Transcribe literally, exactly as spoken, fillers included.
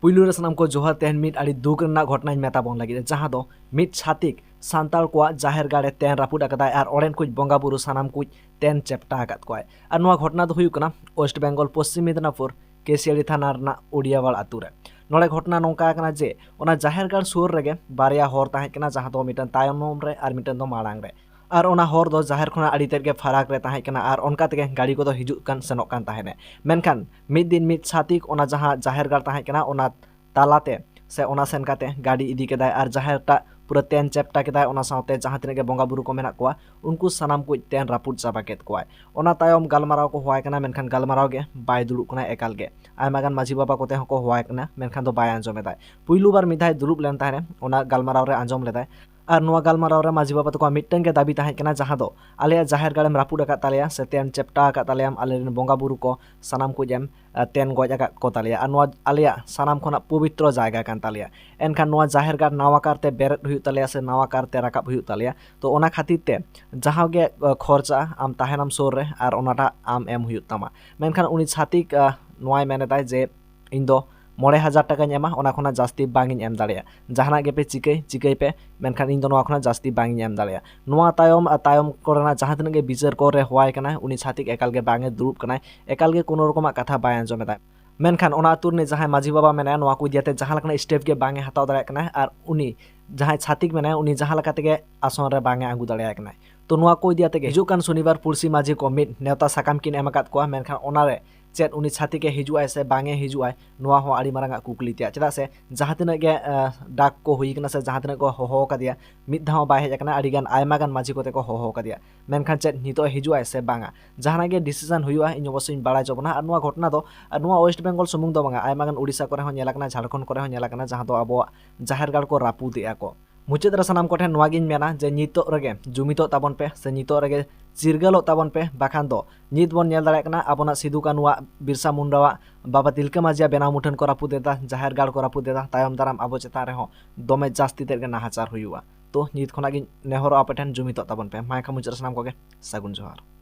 ᱯᱩᱭᱞᱩ ᱨᱮ ᱥᱟᱱᱟᱢ ᱠᱚ ᱡᱚᱦᱟᱨ᱾ ᱛᱮᱦᱮᱧ ᱢᱤᱫ ᱟᱹᱰᱤ ᱫᱩᱠ ᱨᱮᱱᱟᱜ ᱜᱷᱚᱴᱚᱱᱟᱧ ᱢᱮᱛᱟ ᱵᱚᱱ ᱞᱟᱹᱜᱤᱫ, ᱡᱟᱦᱟᱸ ᱫᱚ ᱢᱤᱫ ᱪᱷᱟᱹᱛᱤᱠ ᱥᱟᱱᱛᱟᱲ ᱠᱚᱣᱟᱜ ᱡᱟᱦᱮᱨ ᱜᱟᱲ ᱨᱮ ᱛᱮᱱ ᱨᱟᱹᱯᱩᱫ ᱟᱠᱟᱫᱟᱭ ᱟᱨ ᱚᱸᱰᱮᱱ ᱠᱚ ᱵᱚᱸᱜᱟ ᱵᱩᱨᱩ ᱥᱟᱱᱟᱢ ᱠᱚ ᱛᱮᱱ ᱪᱮᱯᱴᱟ ᱟᱠᱟᱫ ᱠᱚᱣᱟᱭ᱾ ᱟᱨ ᱱᱚᱣᱟ ᱜᱷᱚᱴᱚᱱᱟ ᱫᱚ ᱦᱩᱭᱩᱜ ᱠᱟᱱᱟ ᱳᱭᱮᱥᱴ ᱵᱮᱝᱜᱚᱞ ᱯᱚᱥᱪᱤᱢ ᱢᱮᱫᱽᱱᱟᱯᱩᱨ ᱠᱮᱥᱤᱭᱟᱲᱤ ᱛᱷᱟᱱᱟ ᱨᱮᱱᱟᱜ ᱩᱰᱤᱭᱟᱣᱟᱲ ᱟᱛᱩ ᱨᱮ᱾ ᱱᱚᱰᱮ ᱜᱷᱚᱴᱚᱱᱟ ᱱᱚᱝᱠᱟ ᱟᱠᱟᱱᱟ ᱡᱮ ᱚᱱᱟ ᱡᱟᱦᱮᱨ ᱜᱟᱲ ᱥᱩᱨ ᱨᱮᱜᱮ ᱵᱟᱨᱭᱟ ᱦᱚᱨ ᱛᱟᱦᱮᱸ ᱠᱟᱱᱟ, ᱡᱟᱦᱟᱸ ᱫᱚ ᱢᱤᱫᱴᱟᱝ ᱛᱟᱭᱚᱢ ᱨᱮ ᱟᱨ ᱢᱤᱫᱴᱟᱝ ᱫᱚ ᱢᱟᱲᱟᱝ ᱨᱮ᱾ ᱟᱨ ᱚᱱᱟ ᱦᱚᱨ ᱫᱚ ᱡᱟᱦᱮᱨ ᱠᱷᱚᱱᱟᱜ ᱟᱹᱰᱤ ᱛᱮᱫ ᱜᱮ ᱯᱷᱟᱨᱟᱠ ᱨᱮ ᱛᱟᱦᱮᱸ ᱠᱟᱱᱟ ᱟᱨ ᱚᱱᱠᱟ ᱛᱮᱜᱮ ᱜᱟᱹᱰᱤ ᱠᱚᱫᱚ ᱦᱤᱡᱩᱜ ᱠᱟᱱ ᱥᱮᱱᱚᱜ ᱠᱟᱱ ᱛᱟᱦᱮᱸᱱᱟ᱾ ᱢᱮᱱᱠᱷᱟᱱ ᱢᱤᱫ ᱫᱤᱱ ᱢᱤᱫ ᱪᱷᱟᱹᱛᱤᱠ ᱚᱱᱟ ᱡᱟᱦᱟᱸ ᱡᱟᱦᱮᱨ ᱜᱟᱲ ᱛᱟᱦᱮᱸ ᱠᱟᱱᱟ, ᱚᱱᱟ ᱛᱟᱞᱟᱛᱮ ᱥᱮ ᱚᱱᱟ ᱥᱮᱱ ᱠᱟᱛᱮ ᱜᱟᱹᱰᱤ ᱤᱫᱤ ᱠᱮᱫᱟᱭ ᱟᱨ ᱡᱟᱦᱮᱨ ᱴᱟᱜ ᱯᱩᱨᱟᱹ ᱛᱮᱱ ᱪᱮᱯᱴᱟ ᱠᱮᱫᱟᱭ᱾ ᱚᱱᱟ ᱥᱟᱶᱛᱮ ᱡᱟᱦᱟᱸ ᱛᱤᱱᱟᱹᱜ ᱜᱮ ᱵᱚᱸᱜᱟ ᱵᱩᱨᱩ ᱠᱚ ᱢᱮᱱᱟᱜ ᱠᱚᱣᱟ, ᱩᱱᱠᱩ ᱥᱟᱱᱟᱢ ᱠᱚ ᱛᱮᱱ ᱨᱟᱹᱯᱩᱫ ᱪᱟᱵᱟ ᱠᱮᱫ ᱠᱚᱣᱟᱭ᱾ ᱚᱱᱟ ᱛᱟᱭᱚᱢ ᱜᱟᱞᱢᱟᱨᱟᱣ ᱠᱚ ᱦᱚᱦᱚᱣᱟᱭ ᱠᱟᱱᱟ, ᱢᱮᱱᱠᱷᱟᱱ ᱜᱟᱞᱢᱟᱨᱟᱣ ᱜᱮ ᱵᱟᱭ ᱫᱩᱲᱩᱵ ᱠᱟᱱᱟ ᱮᱠᱟᱞ ᱜᱮ᱾ ᱟᱭᱢᱟ ᱜᱟᱱ ᱢᱟᱹᱡᱷᱤ ᱵᱟᱵᱟ ᱠᱚᱛᱮ ᱦᱚᱸᱠᱚ ᱦᱚᱦᱚᱣᱟᱭ ᱠᱟᱱᱟ, ᱢᱮᱱᱠᱷᱟᱱ ᱫᱚ ᱵᱟᱭ ᱟᱸᱡᱚᱢ ᱮᱫᱟᱭ᱾ ᱯᱩᱭᱞᱩ ᱵᱟᱨ ᱢᱤᱫ ᱫᱷᱟᱣ ᱫᱩᱲᱩᱵ ᱞᱮᱱ ᱛᱟᱦᱮᱸᱱᱟ, ᱚᱱᱟ ᱜᱟᱞᱢᱟᱨᱟᱣ ᱨᱮ ᱟᱸᱡᱚᱢ ᱞᱮᱫᱟᱭ᱾ ᱟᱨ ᱱᱚᱣᱟ ᱜᱟᱞᱢᱟᱨᱟᱣ ᱨᱮ ᱢᱟᱹᱡᱷᱤ ᱵᱟᱵᱟ ᱛᱟᱠᱚᱣᱟᱜ ᱢᱤᱫᱴᱟᱝ ᱜᱮ ᱫᱟᱹᱵᱤ ᱛᱟᱦᱮᱸ ᱠᱟᱱᱟ, ᱡᱟᱦᱟᱸ ᱫᱚ ᱟᱞᱮᱭᱟᱜ ᱡᱟᱦᱮᱨ ᱜᱟᱲᱮᱢ ᱨᱟᱹᱯᱩᱫ ᱟᱠᱟᱫ ᱛᱟᱞᱮᱭᱟ ᱥᱮ ᱛᱮᱱ ᱪᱮᱯᱴᱟ ᱟᱠᱟᱫ ᱛᱟᱞᱮᱭᱟᱢ, ᱟᱞᱮ ᱨᱮᱱ ᱵᱚᱸᱜᱟ ᱵᱩᱨᱩ ᱠᱚ ᱥᱟᱱᱟᱢ ᱠᱚ ᱮᱢ ᱛᱮᱱ ᱜᱚᱡ ᱟᱠᱟᱫ ᱠᱚ ᱛᱟᱞᱮᱭᱟ᱾ ᱟᱨ ᱱᱚᱣᱟ ᱟᱞᱮᱭᱟᱜ ᱥᱟᱱᱟᱢ ᱠᱷᱚᱱᱟᱜ ᱯᱚᱵᱤᱛᱨᱚ ᱡᱟᱭᱜᱟ ᱠᱟᱱ ᱛᱟᱞᱮᱭᱟ᱾ ᱮᱱᱠᱷᱟᱱ ᱱᱚᱣᱟ ᱡᱟᱦᱮᱨ ᱜᱟᱲ ᱱᱟᱣᱟ ᱠᱟᱨᱛᱮ ᱵᱮᱨᱮᱫ ᱦᱩᱭᱩᱜ ᱛᱟᱞᱮᱭᱟ ᱥᱮ ᱱᱟᱣᱟ ᱠᱟᱨᱛᱮ ᱨᱟᱠᱟᱵ ᱦᱩᱭᱩᱜ ᱛᱟᱞᱮᱭᱟ᱾ ᱛᱚ ᱚᱱᱟ ᱠᱷᱟᱹᱛᱤᱨ ᱛᱮ ᱡᱟᱦᱟᱸ ᱜᱮ, ᱟ, ᱠᱷᱚᱨᱪᱟᱜᱼᱟ, ᱟᱢ ᱛᱟᱦᱮᱱᱟᱢ ᱥᱩᱨ ᱨᱮ ᱟᱨ ᱚᱱᱟᱴᱟᱜ ᱟᱢ ᱮᱢ ᱦᱩᱭᱩᱜ ᱛᱟᱢᱟ᱾ ᱢᱮᱱᱠᱷᱟᱱ ᱩᱱᱤ ᱪᱷᱟᱹᱛᱤᱠ, ᱟ, ᱱᱚᱣᱟᱭ ᱢᱮᱱ ᱮᱫᱟᱭ ᱡᱮ ᱤᱧ ᱫᱚ ᱢᱚᱬᱮ ᱦᱟᱡᱟᱨ ᱴᱟᱠᱟᱧ ᱮᱢᱟ, ᱚᱱᱟ ᱠᱷᱚᱱᱟᱜ ᱡᱟᱹᱥᱛᱤ ᱵᱟᱝ ᱤᱧ ᱮᱢ ᱫᱟᱲᱮᱭᱟᱜᱼᱟ᱾ ᱡᱟᱦᱟᱱᱟᱜ ᱜᱮᱯᱮ ᱪᱤᱠᱟᱹᱭ, ᱪᱤᱠᱟᱹᱭ ᱯᱮ, ᱢᱮᱱᱠᱷᱟᱱ ᱤᱧ ᱫᱚ ᱱᱚᱣᱟ ᱠᱷᱚᱱᱟᱜ ᱡᱟᱹᱥᱛᱤ ᱵᱟᱝ ᱤᱧ ᱮᱢ ᱫᱟᱲᱮᱭᱟᱜᱼᱟ᱾ ᱱᱚᱣᱟ ᱛᱟᱭᱚᱢ, ᱟ, ᱛᱟᱭᱚᱢ ᱠᱚᱨᱮᱱᱟᱜ ᱡᱟᱦᱟᱸ ᱛᱤᱱᱟᱹᱜ ᱜᱮ ᱵᱤᱪᱟᱹᱨ ᱠᱚᱨᱮ ᱦᱚᱦᱚᱣᱟᱭ ᱠᱟᱱᱟᱭ, ᱩᱱᱤ ᱪᱷᱟᱹᱛᱤᱠ ᱮᱠᱟᱞ ᱜᱮ ᱵᱟᱝ ᱮ ᱫᱩᱲᱩᱵ ᱠᱟᱱᱟᱭ, ᱮᱠᱟᱞ ᱜᱮ ᱠᱳᱱᱳ ᱨᱚᱠᱚᱢᱟᱜ ᱠᱟᱛᱷᱟ ᱵᱟᱭ ᱟᱸᱡᱚᱢ ᱮᱫᱟᱭ᱾ ᱢᱮᱱᱠᱷᱟᱱ ᱚᱱᱟ ᱟᱹᱛᱩ ᱨᱤᱱᱤᱡ ᱡᱟᱦᱟᱸᱭ ᱢᱟᱹᱡᱷᱤ ᱵᱟᱵᱟ ᱢᱮᱱᱟᱭᱟ, ᱱᱚᱣᱟ ᱠᱚ ᱤᱫᱤ ᱟᱛᱮ ᱡᱟᱦᱟᱸ ᱞᱮᱠᱟᱱᱟᱜ step ᱜᱮ ᱵᱟᱝ ᱮ ᱦᱟᱛᱟᱣ ᱫᱟᱲᱮᱭᱟᱜ ᱠᱟᱱᱟ ᱟᱨ ᱩᱱᱤ ᱡᱟᱦᱟᱸᱭ ᱪᱷᱟᱹᱛᱤᱠ ᱢᱮᱱᱟᱭᱟ, ᱩᱱᱤ ᱡᱟᱦᱟᱸ ᱞᱮᱠᱟ ᱛᱮᱜᱮ ᱟᱥᱚᱱ ᱨᱮ ᱵᱟᱝ ᱮ ᱟᱹᱜᱩ ᱫᱟᱲᱮᱭᱟᱭ ᱠᱟᱱᱟᱭ᱾ ᱛᱚ ᱱᱚᱣᱟ ᱠᱚ ᱤᱫᱤ ᱟᱛᱮ ᱜᱮ ᱦᱤᱡᱩᱜ ᱠᱟᱱ ᱥᱚᱱᱤᱵᱟᱨ ᱯᱩᱲᱥᱤ ᱢᱟᱹᱡᱷᱤ ᱠᱚ ᱢᱤᱫ ᱱᱮᱣᱛᱟ ᱥᱟᱠᱟᱢ ᱠᱤᱱ ᱮᱢ ᱟᱠᱟᱫ ᱠᱚᱣᱟ, ᱢᱮᱱᱠᱷᱟᱱ ᱚᱱᱟᱨᱮ ᱪᱮᱫ ᱩᱱᱤ ᱪᱷᱟᱹᱛᱤᱠ ᱮ ᱦᱤᱡᱩᱜ ᱟᱭ ᱥᱮ ᱵᱟᱝ ᱮ ᱦᱤᱡᱩᱜ ᱟᱭ, ᱱᱚᱣᱟ ᱦᱚᱸ ᱟᱹᱰᱤ ᱢᱟᱨᱟᱝ ᱟᱜ ᱠᱩᱠᱞᱤ ᱛᱮᱭᱟᱜ᱾ ᱪᱮᱫᱟᱜ ᱥᱮ ᱡᱟᱦᱟᱸ ᱛᱤᱱᱟᱹᱜ ᱜᱮ, ᱟ, ᱰᱟᱠ ᱠᱚ ᱦᱩᱭ ᱠᱟᱱᱟ ᱥᱮ ᱡᱟᱦᱟᱸ ᱛᱤᱱᱟᱹᱜ ᱠᱚ ᱦᱚᱦᱚ ᱟᱠᱟᱫᱮᱭᱟ, ᱢᱤᱫ ᱫᱷᱟᱣ ᱦᱚᱸ ᱵᱟᱭ ᱦᱮᱡ ᱟᱠᱟᱱᱟ᱾ ᱟᱹᱰᱤ ᱜᱟᱱ, ᱟᱭᱢᱟ ᱜᱟᱱ ᱢᱟᱹᱡᱷᱤ ᱠᱚᱛᱮ ᱠᱚ ᱦᱚᱦᱚ ᱟᱠᱟᱫᱮᱭᱟ, ᱢᱮᱱᱠᱷᱟᱱ ᱪᱮᱫ ᱱᱤᱛᱚᱜ ᱮ ᱦᱤᱡᱩᱜ ᱟᱭ ᱥᱮ ᱵᱟᱝᱟ? ᱡᱟᱦᱟᱱᱟᱜ ᱜᱮ decision ᱦᱩᱭᱩᱜᱼᱟ, ᱤᱧ ᱚᱵᱚᱥᱥᱳᱭ ᱤᱧ ᱵᱟᱲᱟᱭ ᱦᱚᱪᱚ ᱵᱚᱱᱟ᱾ ᱟᱨ ᱱᱚᱣᱟ ᱜᱷᱚᱴᱚᱱᱟ ᱫᱚ, ᱟᱨ ᱱᱚᱣᱟ ᱳᱭᱮᱥᱴ ᱵᱮᱝᱜᱚᱞ ᱥᱩᱢᱩᱝ ᱫᱚ ᱵᱟᱝᱟ, ᱟᱭᱢᱟ ᱜᱟᱱ ᱩᱲᱤᱥᱥᱟ ᱠᱚᱨᱮ ᱦᱚᱸ ᱧᱮᱞ ᱟᱠᱟᱱᱟ, ᱡᱷᱟᱲᱠᱷᱚᱸᱰ ᱠᱚᱨᱮ ᱦᱚᱸ ᱧᱮᱞ ᱟᱠᱟᱱᱟ, ᱡᱟᱦᱟᱸ ᱫᱚ ᱟᱵᱚᱣᱟᱜ ᱡᱟᱦᱮᱨ ᱜᱟᱲ ᱠᱚ ᱨᱟᱹᱯᱩᱫᱮᱜᱼᱟ ᱠᱚ᱾ ᱢᱩᱪᱟᱹᱫ ᱨᱮ ᱥᱟᱱᱟᱢ ᱠᱚᱴᱷᱮᱱ ᱱᱚᱣᱟ ᱜᱤᱧ ᱢᱮᱱᱟ ᱡᱮ ᱱᱤᱛᱚᱜ ᱨᱮᱜᱮ ᱡᱩᱢᱤᱫᱚᱜ ᱛᱟᱵᱚᱱ ᱯᱮ ᱥᱮ ᱱᱤᱛᱚᱜ ᱨᱮᱜᱮ ᱪᱤᱨᱜᱟᱹᱞᱚᱜ ᱛᱟᱵᱚᱱ ᱯᱮ, ᱵᱟᱠᱷᱟᱱ ᱫᱚ ᱱᱤᱛ ᱵᱚᱱ ᱧᱮᱞ ᱫᱟᱲᱮᱭᱟᱜ ᱠᱟᱱᱟ ᱟᱵᱚᱱᱟᱜ ᱥᱤᱫᱩ ᱠᱟᱹᱱᱩᱣᱟᱜ, ᱵᱤᱨᱥᱟ ᱢᱩᱱᱰᱟᱣᱟᱜ, ᱵᱟᱵᱟ ᱛᱤᱞᱠᱟᱹ ᱢᱟᱹᱡᱷᱤᱭᱟᱜ ᱵᱮᱱᱟᱣ ᱢᱩᱴᱷᱟᱹᱱ ᱠᱚ ᱨᱟᱹᱯᱩᱫ ᱮᱫᱟ, ᱡᱟᱦᱮᱨ ᱜᱟᱲ ᱠᱚ ᱨᱟᱹᱯᱩᱫ ᱮᱫᱟ, ᱛᱟᱭᱚᱢ ᱫᱟᱨᱟᱢ ᱟᱵᱚ ᱪᱮᱛᱟᱱ ᱨᱮᱦᱚᱸ ᱫᱚᱢᱮ ᱡᱟᱹᱥᱛᱤ ᱛᱮᱫ ᱜᱮ ᱱᱟᱦᱟᱪᱟᱨ ᱦᱩᱭᱩᱜᱼᱟ᱾ ᱛᱚ ᱱᱤᱛ ᱠᱷᱚᱱᱟᱜ ᱜᱤᱧ ᱱᱮᱦᱚᱨᱚᱜᱼᱟ ᱟᱯᱮ ᱴᱷᱮᱱ, ᱡᱩᱢᱤᱫᱚᱜ ᱛᱟᱵᱚᱱ ᱯᱮ᱾ ᱢᱟ ᱮᱱᱠᱷᱟᱱ ᱢᱩᱪᱟᱹᱫ ᱨᱮ ᱥᱟᱱᱟᱢ ᱠᱚᱜᱮ ᱥᱟᱹᱜᱩᱱ ᱡᱚᱦᱟᱨ᱾